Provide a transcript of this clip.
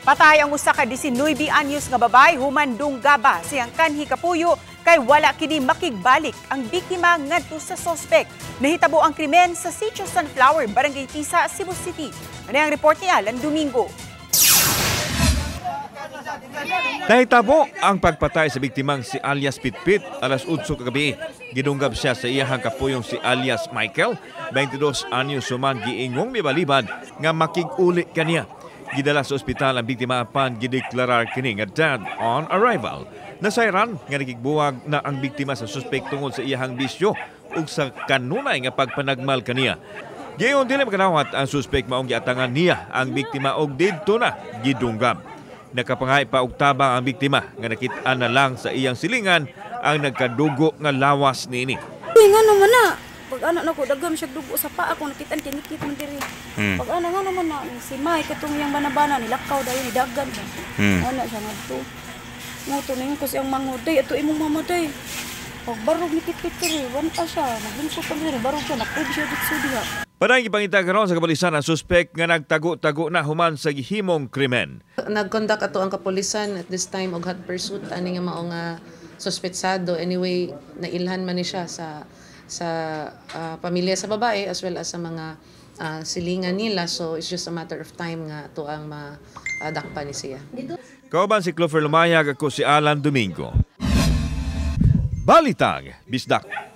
Patay ang usa ka 19 anyos nga babae human dunggaba siyang kanhi kapuyo kay wala kini makigbalik ang biktima ngadto sa sospek. Nahitabo ang krimen sa Sitio Sunflower, Barangay Tisa, Cebu City. Ano ang report ni Alan Domingo? Nahitabo ang pagpatay sa biktimang si alias Pitpit alas 8 kagabi. Gidunggab siya sa iyahang kapuyong si alias Michael, 22 anyos, human giingong mibalibad nga makig-uli kaniya. Gidala sa ospital ang biktima apan gideklarar kini nga dead on arrival. Nasayran nga nakigbuwag na ang biktima sa suspek tungod sa iyahang bisyo ug sa kanunay nga pagpanagmal kaniya. Giingon dili makanawat ang suspek, maong giatangan niya ang biktima og didto na gidunggab. Nakapangay pa og tabang ang biktima nga nakit-an na lang sa iyang silingan ang nagkadugo nga lawas niini. Uy, nga naman na. Pag ana na ko, dagam siya dugo sa paa ko, nakitaan kay ngit man diri. Pag ana nga naman na, si Mai, katong iyang banabana, nilakaw dayon, nidagan siya. Ana siya ngadto. Ngoto na ko siyang mangod, day, ato imong mama day. Pag barog ni Pitpit diri, wanta siya, naglingkod pa diri, barog siya, nakuib siya dito diha. Panay gipangita karon sa kapolisan ang suspek nga nagtago-tago na human sa gihimong krimen. Nag-conduct ato ang kapolisan at this time og hot pursuit ani nga mao nga suspetsado. Anyway, nailhan man ni siya sa pamilya sa babae as well as sa mga silingan nila, so it's just a matter of time nga ato ang madakpan ni siya. Kauban si Clover Lumayag, ako si Alan Domingo. Balitang Bisdak.